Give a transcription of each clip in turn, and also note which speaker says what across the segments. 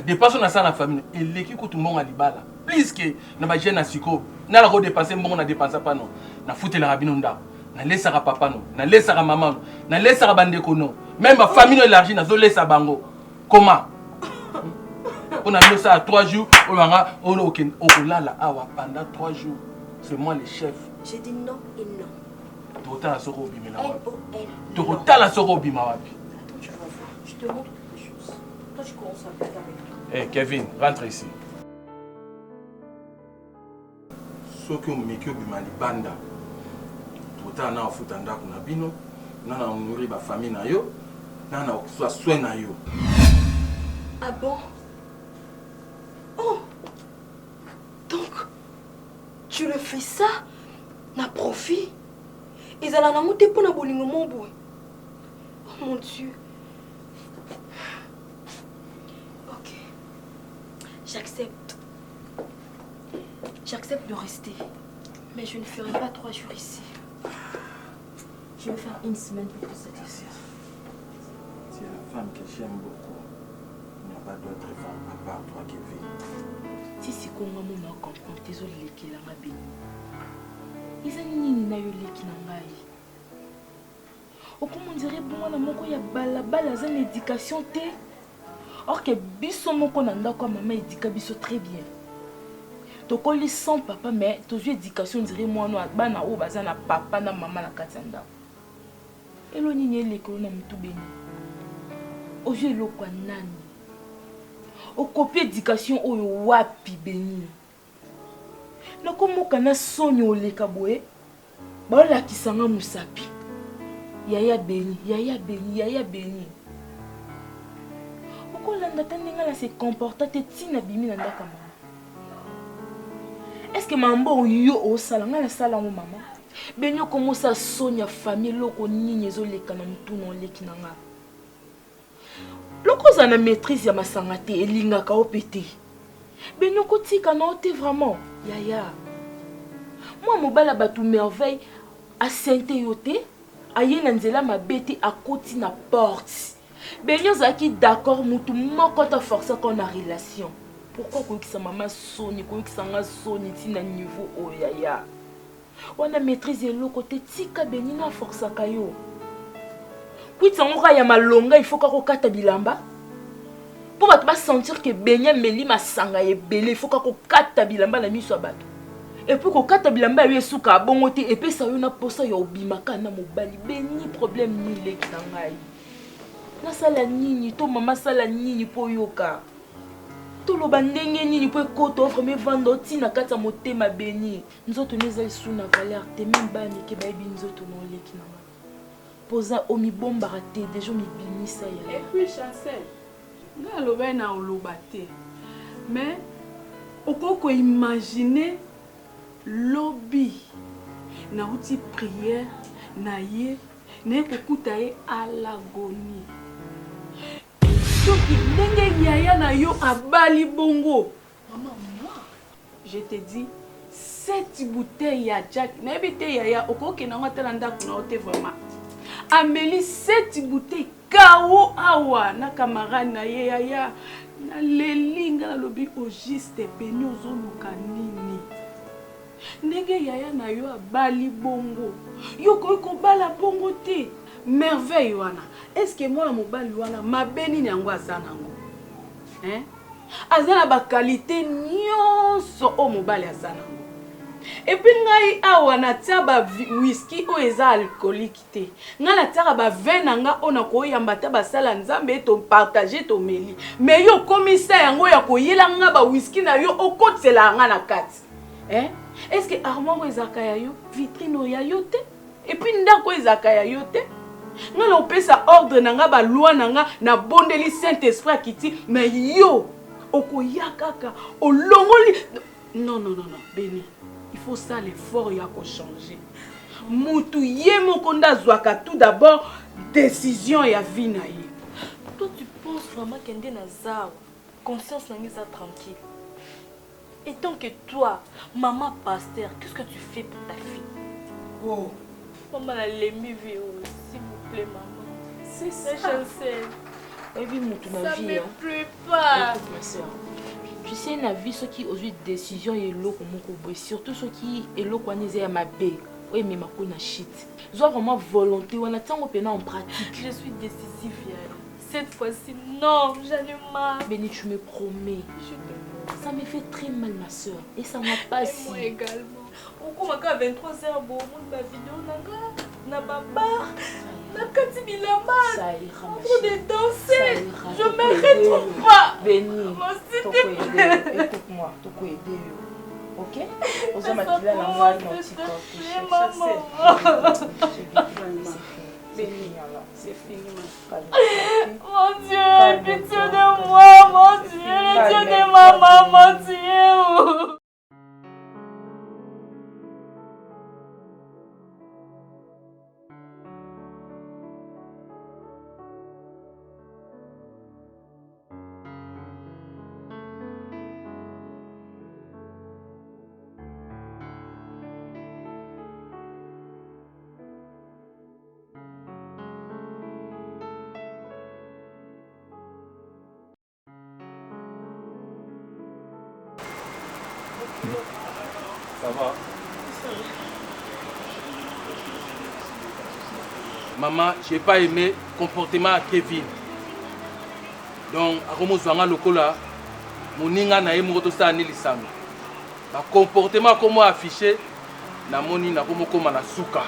Speaker 1: Badepense oyo nasala na famille eleki kutu mbongo ya libala plus que na bajeune ya sikoyo. Nala kodepense mbongo na depensa pano, nafutelaka bino ndako, nalesaka papa no, nalesaka mama no, nalesaka bandeko no, meme bafamille no élargie nazolesa bango. Comment mpo na bino sala 3 jours oyo banga oyo okolala awa pendant 3 jours, c'est moi le chef.
Speaker 2: Je dis non et non.
Speaker 1: Tokotala soki obimela wapi, tokotala soki obima wapi.
Speaker 2: Attends, tu vas voir. Je te montre quelque chose. Toi, tu commences à blaguer avec toi.
Speaker 1: Hey, Kevin, rentre ici. Soki omeki obima libanda, tokotala na ofuta ndako na bino, na na nourrir bafamille na yo, na na kozwa soin na yo.
Speaker 2: Ah bon? Oh! Donc, tu le fais ça na profit? Ezala nango te mpo na bolingo mo boye. Oh mon Dieu. Ok. J'accepte. J'accepte de rester. Mais je ne ferai pas 3 jours ici. Je vais faire une semaine pour te satisfaire.
Speaker 1: C'est la femme que j'aime beaucoup. Il n'y a pas d'autre femme à part toi, Kevin.
Speaker 3: Ti sikoyo nga mona comprendre te, ezolekelanga. Beni, eza nini na yo? Leki na ngai, okoma ondire mwana moko ya balabala, aza na éducation te, or que biso moko na ndako ya mama éduqua biso très bien. Tokoli sans papa, mais tozwi éducation ondire mwana bana oyo baza na papa na mama na kati ya ndako. Elo nini elekelo na motu? Beni, ozwi eloko ya nani? Okopi éducation oyo wapi? Beni, nakomoka na soni oleka boye, baolakisanga mosapi: yaya Beni, yaya Beni, yaya Beni. Okolanda ta ndenge na se comporta te ntina bimi na ndako ya mama. Est-ce mambo oyo osala, ngai nasala yango? Mama Beni, okomosala soni ya famille. Eloko nini ezoleka na motuna? Oleki na nga, loko ozala na maîtrise ya masanga te, elingaka yo mpe te. Beni, okotika na yo te vraiment. Yaya, mwa mobali ya bato Merveille asente yo te, aye na nzela mabe te, akoti na porte. Beni, ozalaki d'accord, mutu moko ta forçaka na relation. Pourquoi koyokisa mama soni, koyokisa nga soni ntina niveau oyo? Yaya, wana maîtrise eloko te. Tika Beni, na forçaka yo kwiti yango kaka ya malonga, il faut kaka okata bilamba mpo bato basentir ke Beni ameli masanga ebele. Il faut kaka kokata bilamba na miso ya bato. Et puis kokata bilamba ya yo esuka bongo te, epesa yo na posa ya obimaka na mobali. Beni, problème nini? Leki na ngai, nasala nini to mama asala nini mpo oyoka? Toloba ndenge nini mpo ekota vraiment, evanda otina kati ya motema? Beni, nzoto no eza lisu na valeur te. Même bana mike bayebi nzoto na oleki na ngai, mpoza omibombaka te, déjà omibimisa ya
Speaker 4: Et puis Chancel, ngai alobaki na oloba te, mais okoki koimagine, lobi nauti prière na ye, naye kokuta ye à l'agonie. Soki ndenge yaya na yo abali bongo.
Speaker 2: Maman, moi?
Speaker 4: Je te dis, sept bouteille ya Jack. Nayebi te yaya, okokende yango ata na ndako na yo te. Vraiment, ameli sept bouteille kao awa na camarade na ye. Yaya, naleli. Nga nalobi au juste, Beni, ozoluka nini? Ndenge yaya na yo abali bongo, yo okoki kobala bongo te. Merveille wana, est-ce mwana mobali wana mabe nini yango aza nango, hein? Aza na baqualité nyonso oyo mobali aza nango. Et puis ngai awa natia ba whisky oyo eza alcoolique te. Ngai natiaka bavin na nga oyo nakoyamba ata basala Nzambe, topartage, tomeli. Mais yo okomisa yango ya koyela nga bawhisky na yo, okotiselaka nga na kati, eh? Est ce que armoire oyo ezalaka ya yo? Vitrine oyo ya yo te? Et puis ndako oyo ezalaka ya yo te? Nga na opesa ordre na nga, baloi na nga, nabondeli Saint Esprit akiti, mais yo okoya kaka olongoli. Non, non, non, non, Beni, il faut ça, l'effort ya kochanger. Mutu ye moko nde azwaka tout d'abord décision ya vie na ye.
Speaker 2: Toi, tu penses vraiment que nde naza awa, conscience na nga eza tranquille? Et tant que toi, maman pasteur, qu'est-ce que tu fais pour ta fille?
Speaker 4: Oh.
Speaker 2: Maman, nalembi vie oyo, s'il vous plaît, maman.
Speaker 4: C'est ça.
Speaker 2: Chancel.
Speaker 3: Oyebi mutu na
Speaker 4: Ça
Speaker 3: vie.
Speaker 4: me
Speaker 3: hein.
Speaker 4: plaît pas.
Speaker 3: Écoute ma soeur. Tu sais na vie soki ozwi décision ya eloko moko boye surtout soki eloko wana eza ya mabe oyo ememako na shit zwa vraiment volonté wana ntango mpena en pratique.
Speaker 4: Je suis décisive, Yaya. Cette fois-ci, non, j'en ai marre.
Speaker 3: Béni, tu me promets.
Speaker 4: Je te
Speaker 3: Ça me fait très mal, ma soeur. Et ça m'a pas
Speaker 4: Et
Speaker 3: si.
Speaker 4: moi également. okomaka 23h bomoni bavideo na nga na babar na kati bilamba
Speaker 3: Ça ira,
Speaker 4: en
Speaker 3: ma
Speaker 4: train
Speaker 3: chérie.
Speaker 4: de danser
Speaker 3: Ça ira,
Speaker 4: je me
Speaker 3: tokoyede yo.
Speaker 4: retrouve pas
Speaker 3: Béni,
Speaker 4: Maman, s'il te
Speaker 3: tokoyede
Speaker 4: plaît.
Speaker 3: yo. Écoute-moi, tokoyede yo. Ok Oza
Speaker 4: Ça
Speaker 3: makila na
Speaker 4: pour
Speaker 3: ngai
Speaker 4: moi,
Speaker 3: na
Speaker 4: s'il
Speaker 3: tika
Speaker 4: te
Speaker 3: te
Speaker 4: plaît,
Speaker 3: cherche.
Speaker 4: maman.
Speaker 3: C'est fini. C'est fini alors.
Speaker 5: C'est fini, ma.
Speaker 3: Calme-toi, ok
Speaker 4: Mon Dieu,
Speaker 3: Calme-toi,
Speaker 4: pitié de
Speaker 3: calme-toi.
Speaker 4: moi, mon Dieu, le Dieu de ma maman, tu es où?
Speaker 1: Ça va Maman, j'ai pas aimé comportement ya Kevin. Donc akomozwa nga lokola moninga na ye moko tosala ni lisano. Ba comportement akomo affiché namoni nakomokoma na suka.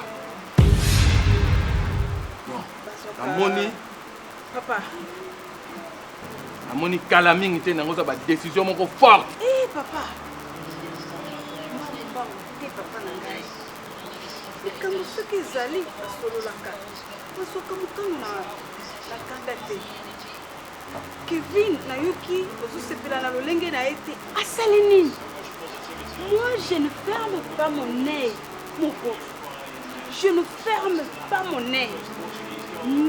Speaker 1: Bon, namoni
Speaker 5: Papa.
Speaker 1: namoni kala mingi te nango oza ba décision moko forte.
Speaker 5: Eh, papa. Mbangu te papa na ngai. Likambo soki ezali basololaka. Bazwaka mokano na na kanda te. Kevin, nayoki ozosepela na lolenge na ye te. Asali nini? Moi, je ne ferme pas mon œil, mon pauvre. Je ne ferme pas mon œil.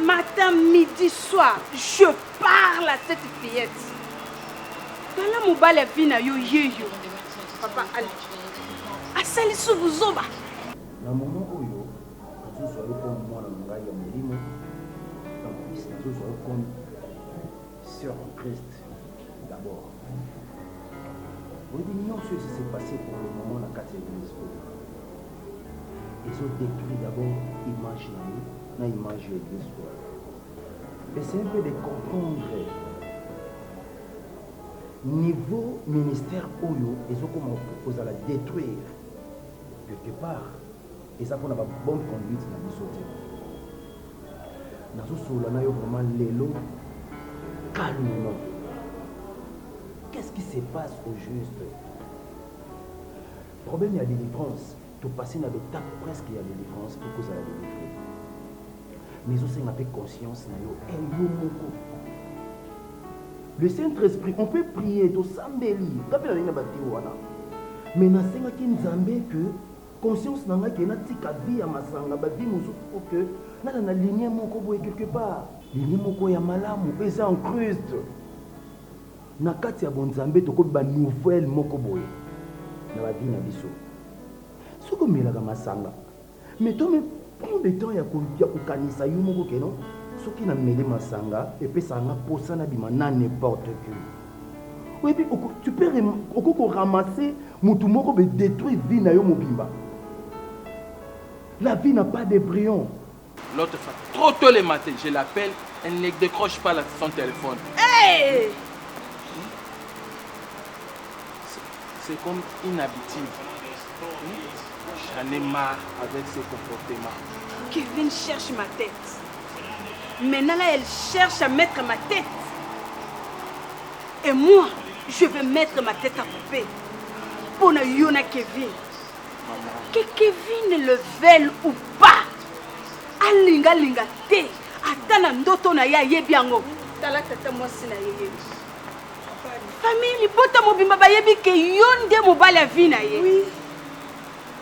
Speaker 5: Matin, midi, soir, je parle à cette fillette. Tala mobali ya vie na yo ye yo. Papa Ali. Asali su buzoba.
Speaker 6: Na moment oyo nazozwa yo comme mwana na ngai ya molimo, en plus nazozwa yo comme sœur en Christ d'abord. Oyebi nyonso esi se passe pour le moment na kati ya église oyo ezo détruire d'abord image na yo na image ya église oyo. Essaye un peu de comprendre niveau ministère oyo ezokoma kozala détruire quelque part eza mpona ba bonne conduite na biso te. Nazosolola na yo vraiment lelo calmement. Qu'est-ce qui se passe au juste? Problème ya délivrance, topasse na baétape presque ya délivrance mpo kozala délivré, mais ezosenga mpe conscience na yo e yo moko. Le Saint-Esprit, on peut prier, tosambeli nga mpe nalingi na bateo wana, mais nasengaki Nzambe que conscience na ngai ke natika vie ya masanga, bavie mosusu, po ke nala na ligne moko boye quelque part, ligne moko ya malamu eza en Christ na kati ya bonzambe. Tokomi banouvelle moko boye na bavie na biso. Soki omelaka masanga, mais to me prend le temps ya kokanisa yo moko ke non, soki nameli masanga epesaka nga mposa nabima na n'importe qui. Oyebi, tu peux okoki koramasser motu moko be détruire vie na yo mobimba. La vie n'a pas de brillant.
Speaker 1: L'autre fois, trop tôt le matin, je l'appelle, elle ne décroche pas son téléphone.
Speaker 5: Hey!
Speaker 1: C'est comme une habitude. J'en ai marre avec ce comportement.
Speaker 5: Kevin cherche ma tête. Maintenant là, elle cherche à mettre ma tête. Et moi, je vais mettre ma tête à couper. Pour yo na Kevin. Que Kevin le veuille ou pas. Alinga linga te. Ata na ndoto na ye ayebi yango. Tala tata mwasi na ye yebi. Famille libota mobimba bayebi ke yo nde mobali ya vie na ye.
Speaker 7: Oui.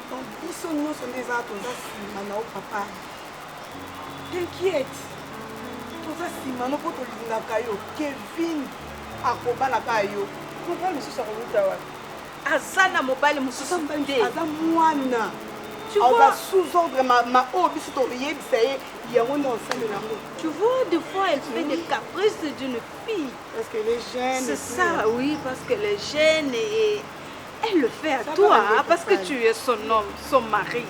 Speaker 7: Donc biso nyonso nde eza toza nsima na yo papa. T'inquiète. Toza nsima no mpo tolingaka yo. Kevin akobalaka yo. Mobali mosusu akoluta wapi?
Speaker 5: Aza na mobali mosusu te.
Speaker 7: Aza mwana.
Speaker 5: Tu vois, sous ordre ma ma oyo biso toyebisa ye yango nde osalela yango.
Speaker 8: Tu vois, des fois elle fait des caprices d'une fille.
Speaker 7: Parce qu'elle est jeune.
Speaker 8: C'est ça, oui, parce qu'elle est jeune et elle le fait à ça toi, hein, parce que tu es son homme, son mari.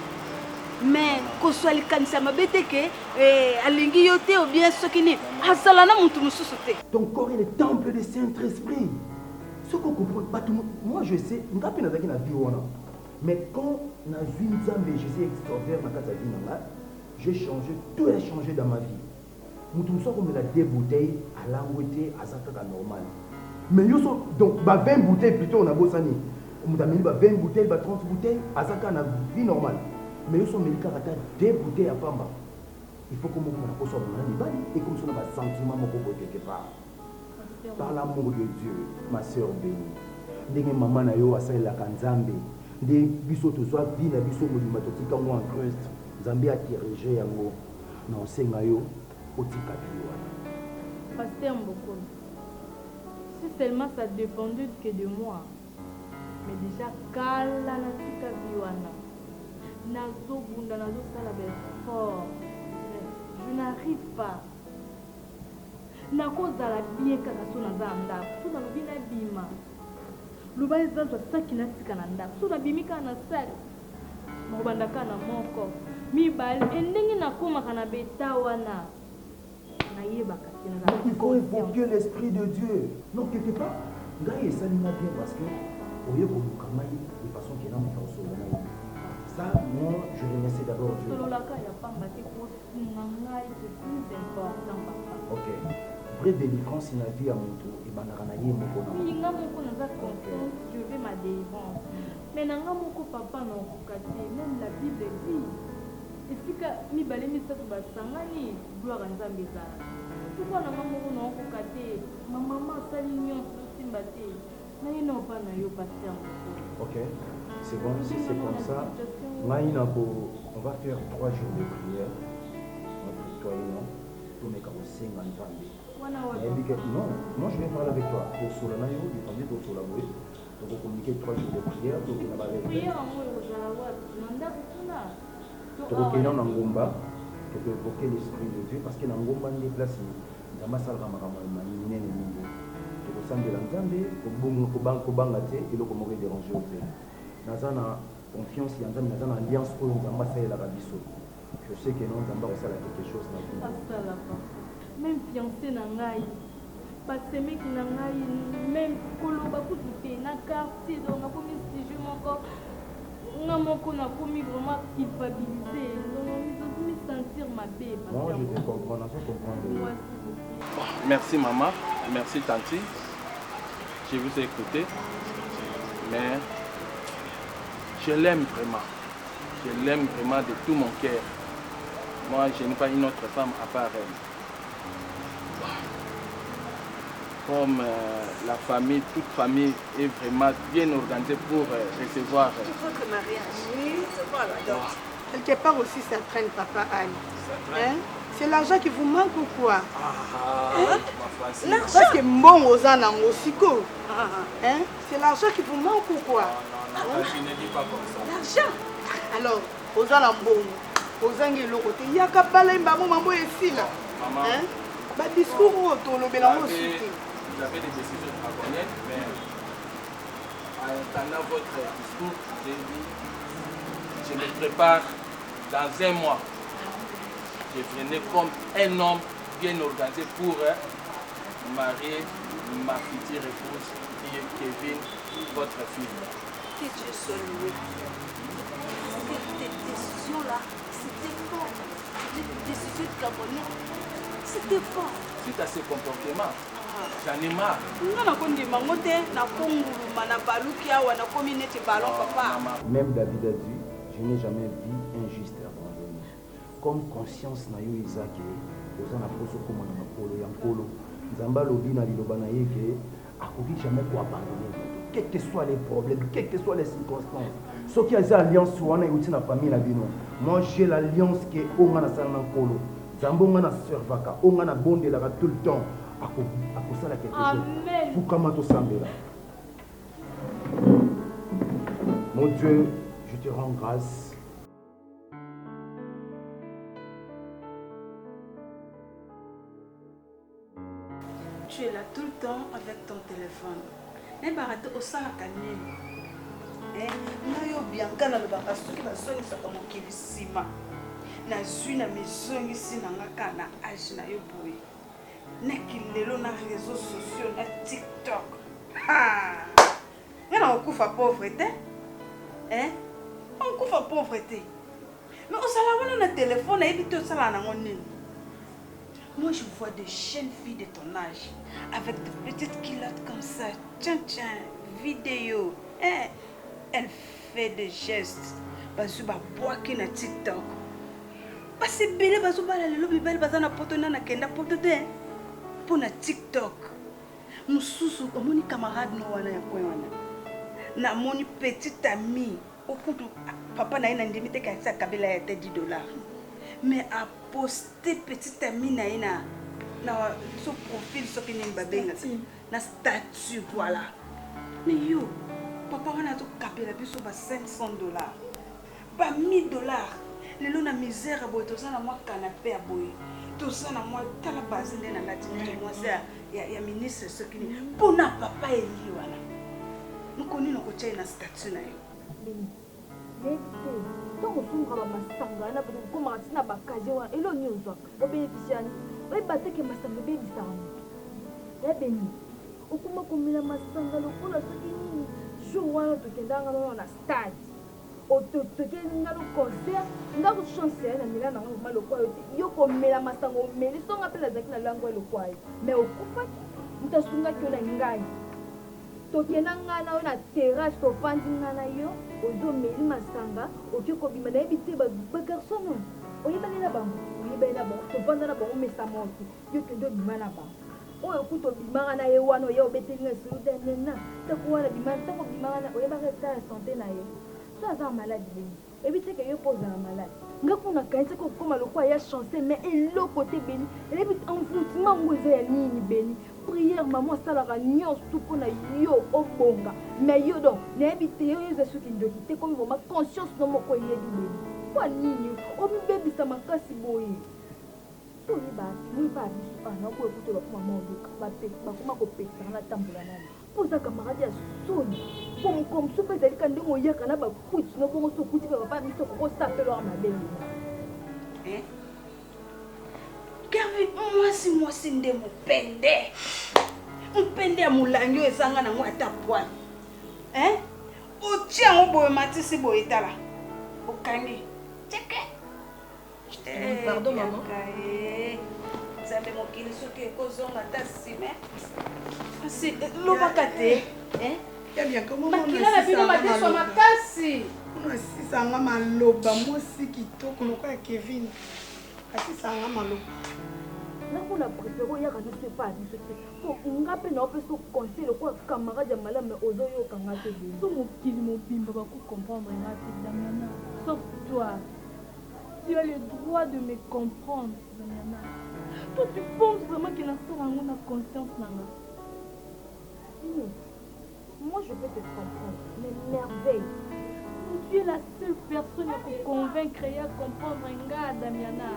Speaker 8: Mais kozwa likanisi ya mabe te ke eh, alingi yo te ou bien soki nini azala na motu mosusu te.
Speaker 6: Ton corps est le temple du Saint-Esprit. Soki ocomprendre bato, moi je sais, nga mpe nazalaki na vie wana. Mais quand nazwi Nzambe Jesus extraordinaire na kati ya vie na nga, j'ai changé, tout a changé dans ma vie. Mutu mosusu akomela deux bouteilles alangwe te aza kaka normal. Mais yo so donc ba 20 bouteilles plutôt nabosani. Mutu ameli ba 20 bouteilles, ba 30 bouteilles aza kaka na vie normale. Mais yo so omeli kaka ata deux bouteilles ya pamba, il faut komokoma na poso ya bonga na mibali ekomisi yo na ba sentiments moko boye quelque part. Par l'amour de Dieu ma sœur bénie ndenge maman na yo asalelaka Nzambe nde biso tozwa vie na biso mobimba totika yango en Christ Nzambe a dirige yango na osenga yo otika vie wana.
Speaker 9: Pasteur Mbokolo si seulement ça dependait que de moi mais dejà kala na tika vie wana nazo bunda nazo sala ba effort mais je n'arrive pas. Nako zala bien kaka soki naza na ndaku soki nalobi na bima loba nazwa saki natika na ndaku soki nabimi kaka na salle nakobanda kaka na moko mibale et ndenge nakomaka na ba etat wana nayebaka te nazalaka
Speaker 6: Il faut
Speaker 9: consciente.
Speaker 6: evoquer l'esprit de Dieu non quelque part ngai esali nga bien parce que oye koluka ngai de façon que nameka kosolola na yo ça moi je remercie d'abord Dieu.
Speaker 9: Solola kaka ya pamba te Sunga ngai c'est plus important papa.
Speaker 6: Ok vrai delivrance na vie ya mutu ebandaka na ye moko na.
Speaker 9: Oui nga moko naza consciente je veux ma delivrance mais na nga moko papa na okoka te meme la bible dit esika mibale misatu basangani gloire ya nzambe ezalaka pourquoi na nga moko na okoka te ma maman asali nionso ezosimba te naye nao pa na yo pasteur mokolo.
Speaker 6: Ok c'est bon si c'est comme ça ngai nako on va faire 3 jours de prière entre toi et moi tomeka kosenga nzambe nayebi ke non moi je viens parler avec toi tosola na yo depende tosola boye tokocommuniquer 3 jours de prière tokenda ba tokokenda na ngomba tokoevoke l'esprit de dieu parce que na ngomba nde place Nzambe asalaka makambo ya minene mingi. Tokosambela Nzambe, kobanga te, eloko moko e deranger yo te. Naza na confiance ya Nzambe, naza na alliance oyo Nzambe asalelaka biso. Je sais que non, Nzambe akosala quelque chose na vie.
Speaker 9: Asala papa. Meme fiance na ngai, ba semeki na ngai, meme koloba kutu te na quartier donc nakomi sujet moko nga moko nakomi vraiment culpabiliser donc nazo mi sentir mabe.
Speaker 6: Moi je te comprends, nazo comprendre yo.
Speaker 1: Merci maman, merci tanti. Je vous ai écouté, mais je l'aime vraiment. Je l'aime vraiment de tout mon cœur. Moi, je n'ai pas une autre femme à part elle. Comme euh, la famille, toute famille est vraiment bien organisée pour euh, recevoir. Euh,
Speaker 8: votre mariage.
Speaker 5: Oui.
Speaker 8: Recevoir la dot.
Speaker 5: Quelque part aussi, ça traîne, papa Anne. Hein? C'est l'argent qui vous manque ou quoi
Speaker 1: ah,
Speaker 5: hein? L'argent Parce que mbongo oza nango siko. Ah. Hein? C'est l'argent qui vous manque ou quoi
Speaker 1: Non, non, non, je ne dis pas comme ça.
Speaker 5: L'argent Alors, oza na mbongo, ozangi eloko te. Yaka bala mbango mambo esila. Hein? Ba discours oyo tolobela ngo osu te.
Speaker 1: Vous avez des décisions draconiennes, mais en entendant votre discours, j'ai dit, je me prépare dans un mois. Je viendrai comme un homme bien organisé pour euh, marier ma future épouse qui est Kevin, votre fils.
Speaker 8: Que Dieu soit loué. Parce que tes décisions-là, c'était fort. C'était des décisions de Gabonais. C'était fort.
Speaker 1: Suite à ce comportement, j'en ai marre.
Speaker 4: nga nakondima yango te nakonguluma na baluki awa nakomi neti ballon papa
Speaker 6: Même David a dit, je n'ai jamais vu un juste abandonné. Comme conscience na yo eza ke oza na posa okoma na makolo ya Nkolo. Nzambe alobi na liloba na ye ke akoki jamais ko abandonner moto, quel que soit les problèmes, quelles que soient les circonstances. Soki eza alliance wana euti na famille na bino, moi j'ai l'alliance ke oyo nga nasala na Nkolo. Nzambe oyo nga na servaka, oyo nga nabondelaka tout le temps, ako akosala quelque chose.
Speaker 9: Amen.
Speaker 6: Fukama tosambela. Mon Dieu, je te rends grâce.
Speaker 5: temps avec ton téléphone. Nayebaka te osalaka nini. Eh, ngai yo Bianca nalobaka soki bazongisaka mokili nsima nazwi na mizongisi na nga kaka na age na yo boye na kilelo na réseaux sociaux na tiktok ha! Nga nakokufa pauvre te eh? Nakokufa pauvre te mais ozala wana na telefone nayebi te osala nango nini. Moi je vois des jeunes filles de ton âge avec de petites culottes comme ça, tiens tiens, vidéo, eh, elle fait des gestes, bazwi babwaki na TikTok. Basi ebele bazobala lelo mibali baza na poto na nakenda poto te mpo na TikTok. Mosusu omoni camarade no wana ya coin wana, namoni petit ami okutu papa na ye nandimi te kasi akabela ye ata 10 dollars mais aposte petit ami na ye na na so profil soki nini babengaka na statut voilà. Mais yo papa wana azokabela biso ba 500 dollars ba 1000 dollars lelo na misère boye, toza na mwa canapé ya boye, toza na mwa tala base nde nalati neti mwasi ya ministre soki nini mpona papa Eli wana moko nini okotya ye na statut na yo.
Speaker 9: Nayebi te ntango osomboka bamasanga wana mpe okomaka ntina bakazie wana eloko nini ozwaka obénéficie yani oyeba te ke masanga ebebisaka moto ya beni okoma komela masanga lokola soki nini. Jour wana tokendaka nga na stade, tokei nga no concert, nga kutu chance ya namela nanga mama lokwa yo te. Yo komela masanga omeli so nga mpe nazalaki na lango ya lokwa yo mais okufaki moto asungaki yo na ngai. Tokenda ngai na yo na terrasse, tofandi ngai na yo, ozomeli masanga, oke kobima nayebi te bagarçon oyo oyebani na bango, oyebani na bango, tovanda na bango mesa moko, yo kende obima na bango oyo kutu obimaka na ye wana oya obeteli nga esolo te nena ntango wana bima ntango obimaka na oyebaka état ya santé na ye so aza malade beni oyebi te ke yo mpo ozala malade. Nga kuna kanisaki okoma lokola ya chance mais eloko te beni eyebi envoûtement yango eza ya nini beni prière mama asalaka nyonso tu mpona yo obonga mais yo donc nayebi te yo eza soki ndoki te komi vraiment conscience no moko eyebi beni mpo nini omibebisa makasi boye so oyeba moyeba biso ah naboya kutu bakoma ma oluka bakoma kopekisaka natambola nani mpo oza camarade ya soni mpo mokolo mosusu mpe ezali ka ndenge oyaka na bakwiti no bongo so okuti mpe papa biso kokosapelwaka mabe.
Speaker 5: Eh? Kervin, mwasi mwasi nde mopende mopende ya molangi oyo ezanga nango ata poil eh? Otie yango boye matisi boye tala okangi teke.
Speaker 2: Eh, pardon maman.
Speaker 5: Nzambe mokili soki ekozonga ata nsima kasi lobaka te.
Speaker 4: Makila na bino madeswa makasi.
Speaker 7: Asisanga maloba mwasi kitoko lokola Kevin asisanga maloba.
Speaker 9: Nakona préféré oyaka nyonso epa ya biso te po nga mpe naopesa conseil lokola camarade ya malamu mais ozoyoka nga te beni.
Speaker 4: So mokili mobimba bakocomprendre nga te Damiana, sauf toi. Tu as le droit de me comprendre, Damiana. Toi, tu penses vraiment que nasala yango na conscience na nga?
Speaker 9: Ines, moi je peux te comprendre, mais merveille.
Speaker 4: Tu es la seule personne à te convaincre et à comprendre nga, Damiana.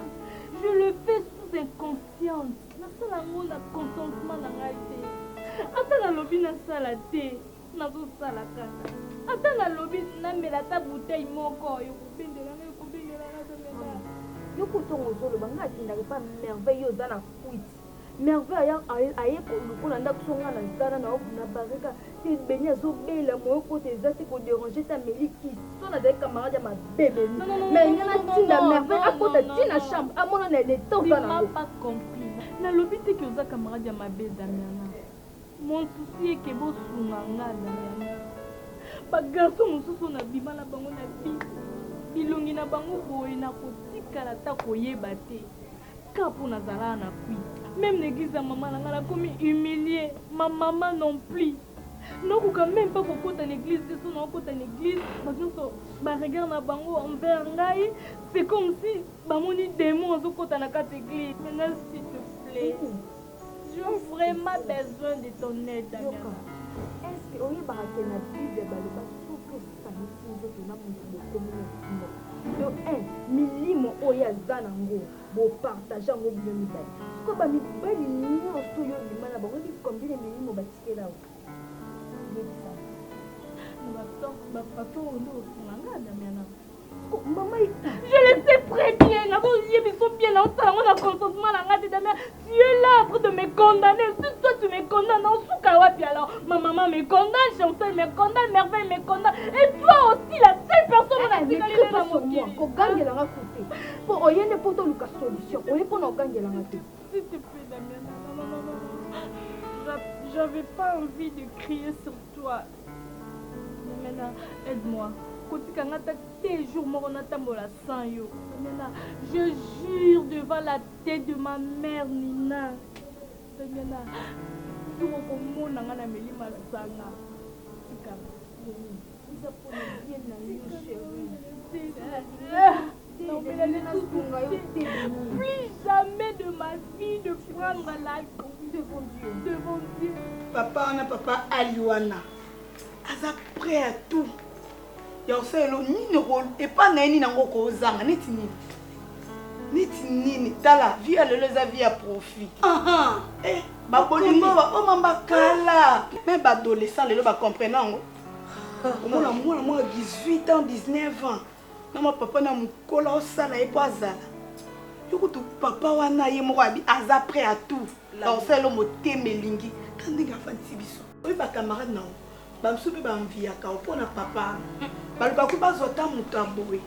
Speaker 4: Je le fais sous inconscience. Nasala yango na consentement na ngai te. Ata nalobi nasala te, nazosala kaka. Ata nalobi namela ata bouteille moko, ekobendela ngai, ekobengela nga, Damiana.
Speaker 9: Yo kutongo ozoloba nga atindaka epa merveille yo oza na kwiti merveille aya aye lokola ndako so nga nazala na na barika te beni azobela moyo kota eza te kodéranger te ameli kisi so nazali camarade ya mabe beni
Speaker 4: Non, non, non,
Speaker 9: mais
Speaker 4: non,
Speaker 9: nga
Speaker 4: non, non,
Speaker 9: natinda
Speaker 4: non,
Speaker 9: merveille
Speaker 4: non,
Speaker 9: akota
Speaker 4: non,
Speaker 9: ti na
Speaker 4: non.
Speaker 9: chambre amona na leta
Speaker 4: Tu
Speaker 9: oza
Speaker 4: m'as
Speaker 9: nango.
Speaker 4: pas compris. Nalobi te ke oza camarade ya mabe, Damiana. Mon souci est ke bosunga nga, Damiana. Bagarçon mosusu oyo nabima na bango na bi bilongi na bango boye nakotikala ata koyeba te ka mpo nazalaka na kwiti. Même na église ya mama na nga nakomi humilie, ma mama non plus. Nakoka même pas kokota na église te. So nakokota na église, bato nyonso baregard na bango envers ngai, c'est comme si bamoni démon azokota na kati église. Maintenant, s'il te plaît, j'ai vraiment besoin de ton aide, Damiana.
Speaker 9: Est-ce que oyebaka ke na Bible baloba soki osangisi nzoto na moto bokomi motu moko? De un
Speaker 2: Milimo oyo ye aza na ngo bo partager yango bino mibale. Sikoyo ba mibali nionso yo obima na bango oyebi combien de milimo ba tikela yo? Yebisa nga.
Speaker 9: Na ba ba façon oyo nde osunga nga Damiana.
Speaker 2: Sikoyo mama
Speaker 9: Je le sais très bien, nazo yebiso bien, nazo sala yango na consentement na nga te Damiana. Tu es là en train de me condamner. Si toi tu me condamnes, nasuka wapi alors? Ma maman me condamne, Chancel me condamne, Merveille me condamne. Et toi aussi, la seule personne oyo natikali
Speaker 2: ne na mokili. Kogangela nga kutu te. Po oye nde po toluka solution. Oye pona ogangela nga te.
Speaker 9: S'il te plaît, Damiana, non, non, non, non. J'avais pas envie de crier sur toi. Damiana, aide-moi. Kotika nga ata te jour moko natambola sans yo. Damiana, je jure devant la tete de ma mère Nina. Damiana, jour okomona nga nameli masanga. Tika nga.
Speaker 2: Eza pona bien na yo chérie.
Speaker 9: Plus jamais de ma vie de prendre l'alcool devant Dieu. Devant Dieu.
Speaker 7: Papa wana papa Ali wana aza prêt à tout ya kosalela nini epa na ye nini yango okozanga neti nini neti nini tala vie ya lelo eza vie ya profit eh, babolingo baomamba kala me baadolescent lelo bacomprena yango omona mwana mwa 18 ans 19 ans na mwa papa na mokolo osala ye mpo azala yo kutu papa wana ye moko abi aza prêt à tout bakosalela motema elingi ta ndenge afandisi biso oyo bacamarade na yo bamosusu mpe baenviyaka yo mpo na papa balukaka bazwa ata moto ya boye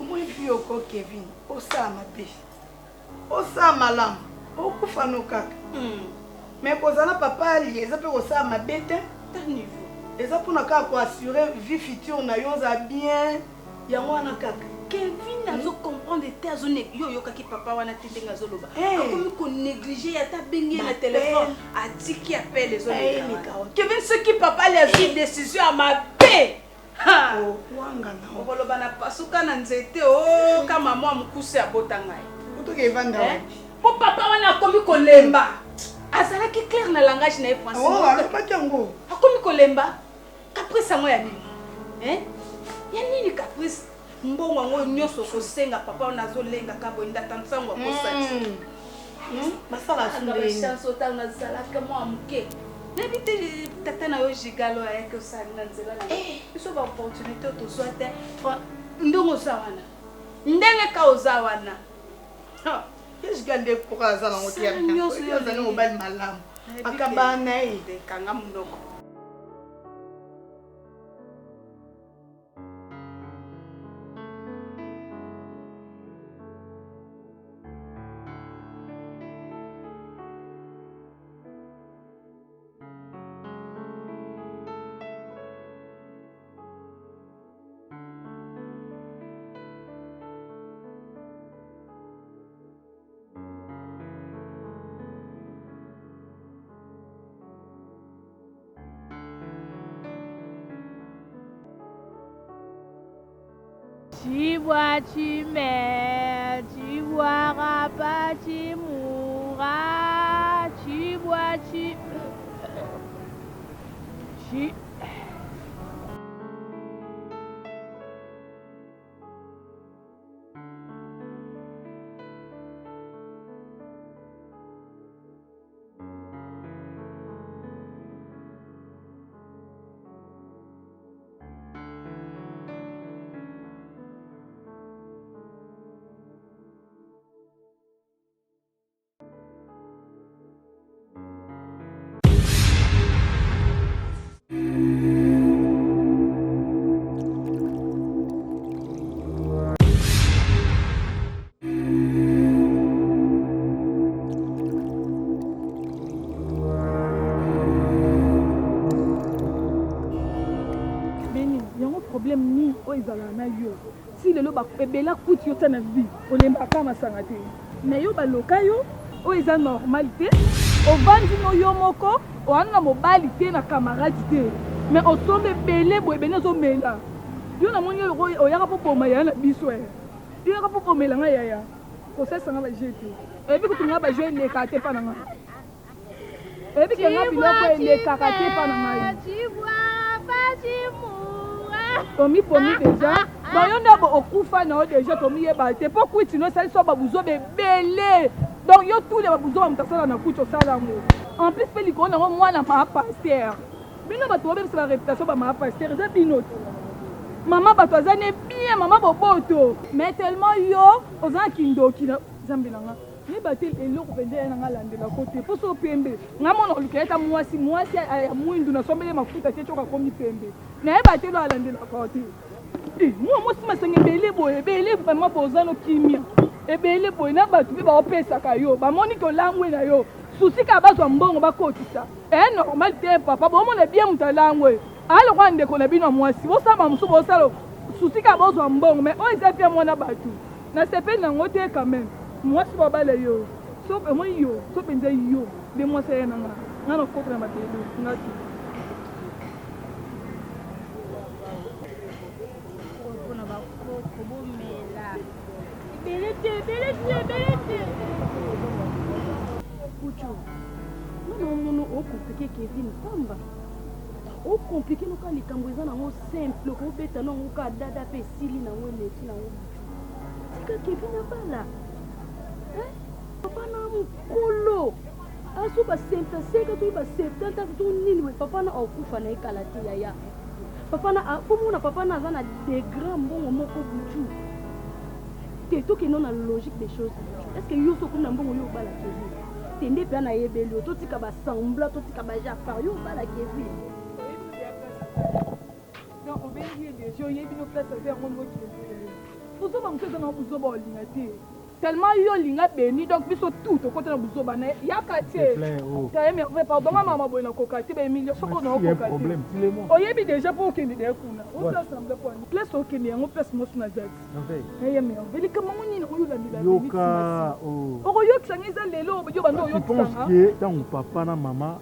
Speaker 7: omoni vi oko kevin osala mabe osala malamu okufa no kaka mais kozala na papa ali eza mpe kosala mabe te eza mpona kaka koassure vie future na yo oza bien yango wana kaka
Speaker 8: Kevin azo comprendre te azo yo oyokaki papa wana te ndenge azoloba akomi ko néglige ye ata abengi ye na telefone atiki appel ezoleka Kevin soki papa ali azwi décision ya mabe okoloba na pasuka na nzete o ka mama ya mokuse abota ngai po papa wana akomi kolemba azalaki clair na langage na ye Francine
Speaker 7: alobaki yango
Speaker 8: akomi kolemba Caprice yango ya nini? Hein? Ya nini caprice? Mbongo yango nyonso okosenga papa wana azolenga ka boye ndata nsango akosati. Mm.
Speaker 7: Mm. Basala
Speaker 8: sundeni. Chance otanga nazalaka mwa moke. Nayebi te tata na yo gigalo ayaki osali na nzela na eh. biso ba opportunité oyo tozwa te ndenge oza wana ndenge ka oza wana
Speaker 7: ye gigal nde mpoka aza nango te azali mobali malamu akabana na ye
Speaker 8: kanga monoko
Speaker 9: Tu bois, tu meurs, tu boiras pas, tu mourras. Tu bois, tu... Tu...
Speaker 4: Beni, yango problème nini oyo ezalaka na yo ti lelo ebele akuti yo ta na vie olembaka masanga te mais yo baloka yo oyo eza normal te ovandi no yo moko oana na mobali te na camarade te mais osomba ebele boye ebele ozomela yo namoni yo oyaka mpo boma yaya na biso eh. Yo yaka po bomela nga yaya. Kosalisa nga ba jeux te. Oyebi kutu nga ba jeux elekaka te epa na nga. Oyebi ke nga biloko elekaka te epa na ngai. Omibomi deja. Donc yo nde okufa na yo deja tomiyeba te mpo kwiti no esali so babuzoba ebele. Donc yo tous les babuzoba moto asala na kwiti osala yango. En plus mpe likolo nango mwana ma pasteur. Bino bato bobebisa ba reputation ba ma pasteur eza bino te. Mama bato aza ne bien, mama boboto. Mais tellement yo oza na kindoki na Nzambe na nga. Yeba te eloko mpenza ya na nga alandela ko te. Mpo so pembe. Nga mona oluka ye ata mwasi, mwasi ya mwindu nasombeli ye mafuta te tyoka akomi pembe. Nayeba te lo alandelaka te. Eh, mwa mwasi masanga ebele boye, ebele vraiment boza no kimia. Ebele boye na bato mpe baopesaka yo, bamoni ke olangwe na yo. Souci kaka bazwa mbongo bakotisa. Eh normal te papa, bomona bien moto alangwe. Aya lokola ndeko na bino ya mwasi, bosala ba mosusu bosala souci kaka bozwa mbongo, mais oyo eza vie ya mwana bato. Nasepeli na ngo te quand meme. Mwasi babala yo so omoni yo so penza yo nde mwasi aya na nga nga na kota na mabele nga te.
Speaker 9: Pona ba koko bomela ebele te ebele te ebele te.
Speaker 2: Kucho, nga na omona o compliquer Kevin pamba. O compliquer noka likambo eza nango simple okobeta nango ka dada pe esili nango eleki nango butu. Tika Kevin abala. Hein? Papa na mukolo. Azo ba 75 to ba 70 to nini we papa na okufa na ye kala te yaya. Papa na fo mona papa na aza na degré mbongo moko butu. Te tokende na logique des choses. Est-ce que yo soki na mbongo yo obala Kevin? Te nde pe na yebeli yo totika ba semblant totika ba jafar yo obala Kevin.
Speaker 4: Donc obengi ye dejà oyebi no place aza yango nokende. Buzoba mosusu eza na buzoba olinga te. Tellement yo olinga Beni donc biso tout tokota na buzoba na yaka te. Taye merveille pardon nga mama boye nakoka te ba humiliation oyo naokoka te. Oyebi dejà po okende deya kuna. Osala semblant po nini? Place okende yango place mosusu naza ti. Eye merveille likambo yango nini oyo olandela Beni
Speaker 10: Yoka oh.
Speaker 4: Okoyokisa nga eza lelo yo banda
Speaker 10: Tu
Speaker 4: oyokisa
Speaker 10: penses
Speaker 4: nga.
Speaker 10: que tango papa na mama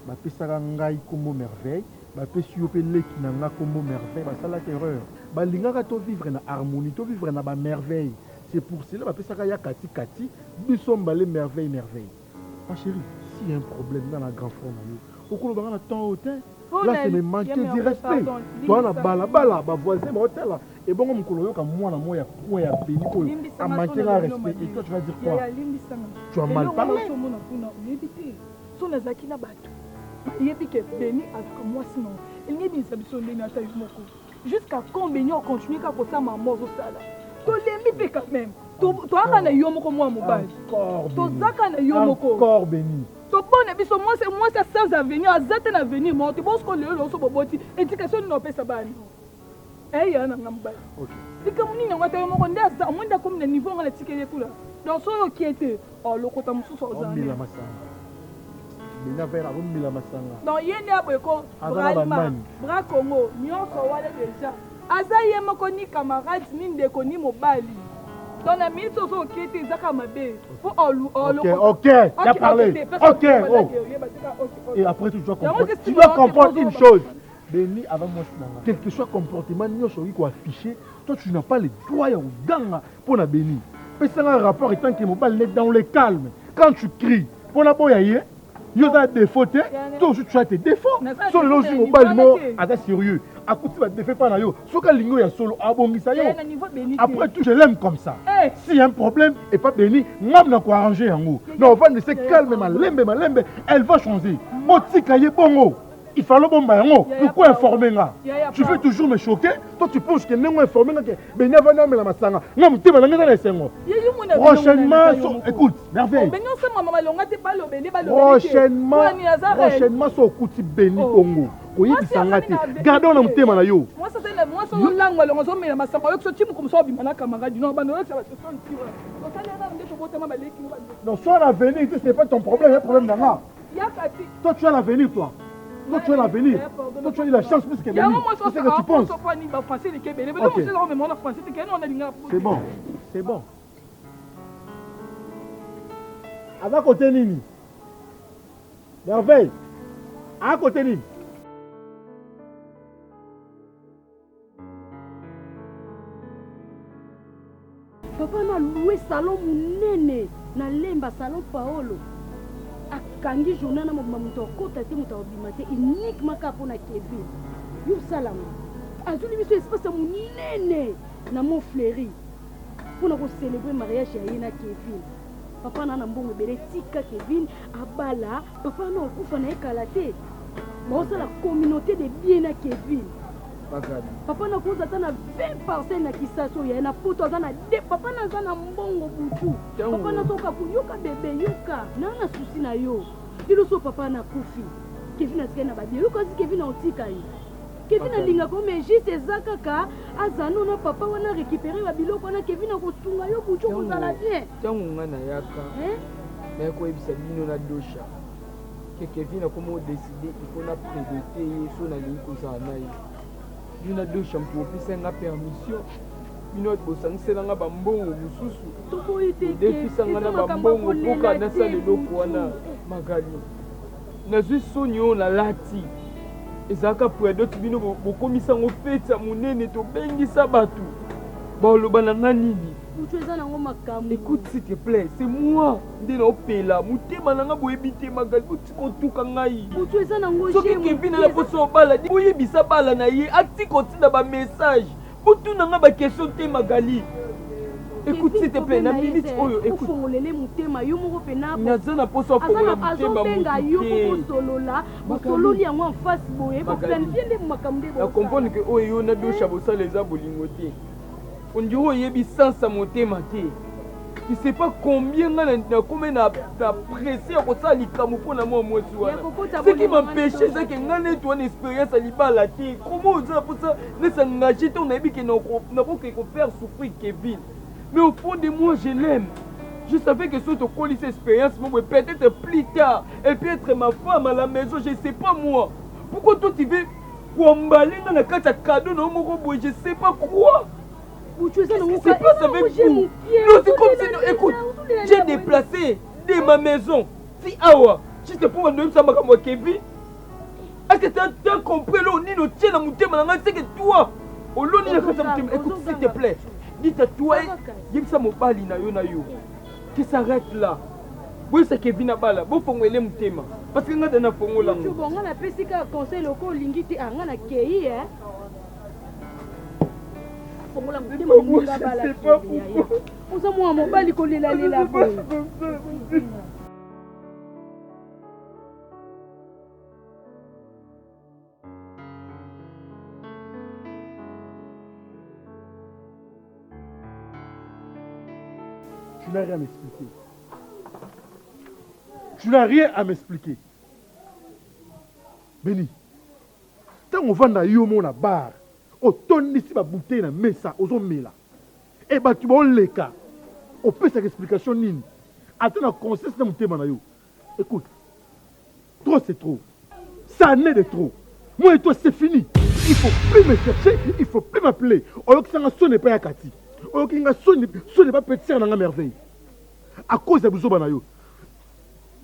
Speaker 10: bapesaka ngai kombo merveille bapesi yo pe leki na nga kombo merveille basalaka erreur? Balingaka to vivre na harmonie, to vivre na ba merveilles. C'est pour cela bapesaka ya Cathy Cathy, biso mbale merveille merveille. Ma chérie, s'il y a un problème nga na grand frère na yo, okoloba nga na temps oyo te. Là c'est me manquer du respect. Toza na balabala, ba voisins baotala, ebongo mokolo oyoka mwana moko ya coin ya Beni oyo a manquer nga respect et toi tu vas dire quoi? Tu as mal parlé.
Speaker 4: So nazalaki na batu bayebi ke Beni azalaka mwasi na yo, elingi ebimisa biso ndenge ata yo moko. Jusqu'à quand Beni o continuer kaka kosala makambo ozo sala? Tolembi pe quand même. Toza na yo moko mwana mobali. Toza kaka na yo moko.
Speaker 10: Encore Beni.
Speaker 4: Tobona biso mwasi mwasi sans avenir aza te na avenir moko te. Bosiko lelo lelo so boboti education nini opesa bana? Eh ya na nga mobali. Likambo nini yango ata yo moko nde aza omoni nde akomi na niveau nga natikeli ye kuna. Donc soki okie te olokota mosusu ozala
Speaker 10: nde. Bena vert azomela masanga.
Speaker 4: Donc ye nde aboye ko Bralima, Bra Congo nionso wana dejà aza ye moko ni camarade ni ndeko ni mobali. Donc na minute ozo okie te eza kaka mabe. Po olu
Speaker 10: olu OK, OK, tu as parlé. OK, oh. Et après tout tu dois comprendre. Tu dois comprendre une chose. Beni avant mwasi na nga. Quel que soit comportement nionso okoki ko afficher, toi tu n'as pas le droit ya koganga mpo na Beni. Pesa nga rapport etant que mobali ne dans le calme. Quand tu cries mpo naboya ye, yo oza na défaut te, toi aussi tu as tes défauts. So lelo ozwi mobali moko aza sérieux, akuti ba défaut epai na yo, soki alingi yo ya solo abongisa yo. Après tout je l'aime comme ça. S'il y a un problème epa Beni, nga na ko arranger yango. Na ovanda se calme malembe malembe, elle va changer. Botika ye bongo. Il fallait bomba yango. Pourquoi informer nga? Tu veux toujours me choquer? Toi tu penses que ndenge informer nga que Beni avandi amela masanga. Nga motema na nga eza na esengo. Prochainement, so, écoute, merveille. Prochainement, prochainement so okuti Beni oh. Bongo. Koyebisa nga te. Garde na motema na yo.
Speaker 4: Mwasi azali mwasi olangwa longo azomela masanga oyokisa ti mokomoso obima na camarade no bando oyokisa bato sonti wana. Osali wana nde tobotama baleki no bando.
Speaker 10: Non, soit l'avenir, c'est pas ton problème, problème na nga. Toi, tu as l'avenir, toi. Toi, tu as l'avenir. Toi, tu as eu la chance plus que Béni. C'est ce que tu penses. Okay. C'est bon. C'est bon. Aza côté nini? Merveille. À côté nini?
Speaker 2: Papa na loue salon munene na lemba salon paolo akangi journée na mobimba moto akota te moto akobima te uniquement kaka mpo na Kevin yo osala ngo. Azweli biso espace ya monene na Mont Fleury mpo na ko celebrer mariage ya ye na Kevin. Papa na na mbongo ebele, tika Kevin abala. Papa na okufa na ye kala te. Baosala communauté de bien na Kevin. Papa na koza ata na 20 parcelles na Kisasa oyo ya na poto aza na de papa na aza na mbongo butu. Papa na soka yoka bebe yoka na na souci na yo. Lelo so papa na kufi. Kevin atikali na babie. Yoka si Kevin aotika ye. Kevin alingaka yo mais juste eza kaka aza no na papa wana récupérer ba biloko wana Kevin akosunga yo butu okozala bien.
Speaker 11: Ntango nga nayaka naye koyebisa bino na Dosha ke Kevin akoma odeside il faut na predote ye so nalingi kozala na ye. Bino na Dosha moto bopesa nga permission bino bato bosangisela nga bambongo mosusu bodefisa nga na bambongo mpoka nasala eloko wana Magali. Nazwi soni oyo nalati ezalaka predote bino bokomisa yango feti ya monene tobengisa bato baloba na nga nini
Speaker 2: butu eza nango makambo
Speaker 11: écoute s'il te plaît c'est moi nde naopela motema na nga boyebi te magali botika otuka ngai
Speaker 2: butu eza nango
Speaker 11: soki kevin na poso obala boyebisa bala na ye atika otinda bamessage Botuna nga ba question te Magali. Écoute s'il te plaît na minute oyo
Speaker 2: écoute. Ofongolele motema yo moko pena.
Speaker 11: Naza na poso afongola motema
Speaker 2: azobenga yo po bosolola bosololi yango en face boye bo planifier nde makambo nde
Speaker 11: Na comprendre que oyo yo na Dosha bosala eza bolingo te. On dirait oyebi sens ya motema te. Tu sais pas combien nga nakomi na presse ya kosala likambo mpo na mwa mwasi wana. Ce qui m'empêche eza ke nga neti wana expérience ya libala te. Comment oza na mposa na s'engager ntango nayebi ke nakoki ko faire souffrir Kevin. Mais au fond de moi je l'aime. Je savais que soki tokolisi expérience moko boye peut-être plus tard elle peut être ma femme à la maison, je sais pas moi. Pourquoi toi tu veux koambale nga na kati ya cadeau na yo moko boye, je sais pas quoi.
Speaker 2: Qu'est-ce
Speaker 11: qui se passe avec vous? Non, c'est comme si, non, écoute, j'ai déplacé de ma maison, ti awa, juste pour bando yebisa makambo ya Kevin. Est-ce que tu as compris eloko nini otie na motema na ngai? C'est que toi, oloni na kati ya motema. Écoute, s'il te plaît, dites à toi, yebisa mobali na yo na yo, que s'arrête là. Boyebisa Kevin abala, bofongwele motema. Parce que ngai da nafongola
Speaker 2: yango. Bon, ngai napesi kaka conseil loko olingi te, ah, ngai nakei, eh. Fongola motema moninga abala Kevin, yaya. Oza mwana mobali kolelalela boye.
Speaker 10: Tu n'as rien à m'expliquer. Tu n'as rien à m'expliquer. Béni, ntango ovanda yo moko na bar, otondisi ba bouteille na mesa, ozomela. Et bato baoleka, opesaka explication nini? Ata na conscience na motema na yo. Écoute, trop c'est trop. Ça en est de trop. Moi et toi, c'est fini. Il faut plus me chercher, il faut plus m'appeler. Oyokisa nga soni epai ya Kati. Oyoki nga soni, soni epai petite sœur na nga merveille. À cause ya buzoba na yo.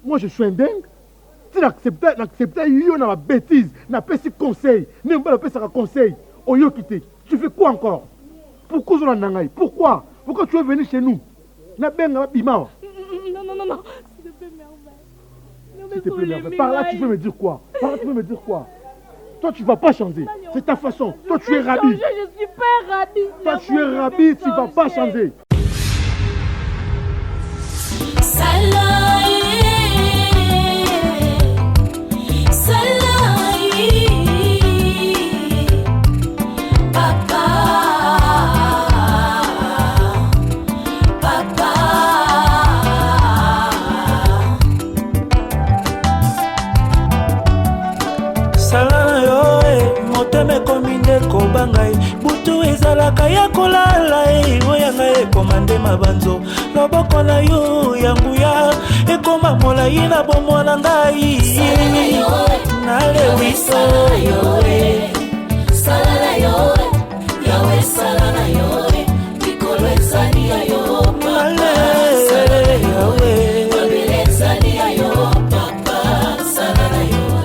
Speaker 10: Moi je suis un dingue. Ti na accepta, na accepta yo na ba bêtises, na pesi conseil. Ne mobali apesaka conseil. Oyoki te. Tu fais quoi encore? Pourquoi ozolanda ngai? Pourquoi? Pourquoi tu es venu chez nous? Nabenga babima awa.
Speaker 9: Non, non, non, non. S'il te plaît, merveille.
Speaker 10: S'il te plaît, merveille. Par là, tu veux me dire quoi? Par là, tu veux me dire quoi? Toi, tu vas pas changer. C'est ta façon. Toi, tu es rabi.
Speaker 9: Je suis pas rabi.
Speaker 10: Toi, tu es rabi, tu vas pas changer.
Speaker 12: Sala na yo e motema ekomi nde kobanga ye butu ezalaka ya kolala e oya ngai ekoma nde mabanzo loboko na yo ya nguya ekoma molai na bomwa na ngai nalewito
Speaker 13: Sala na yo.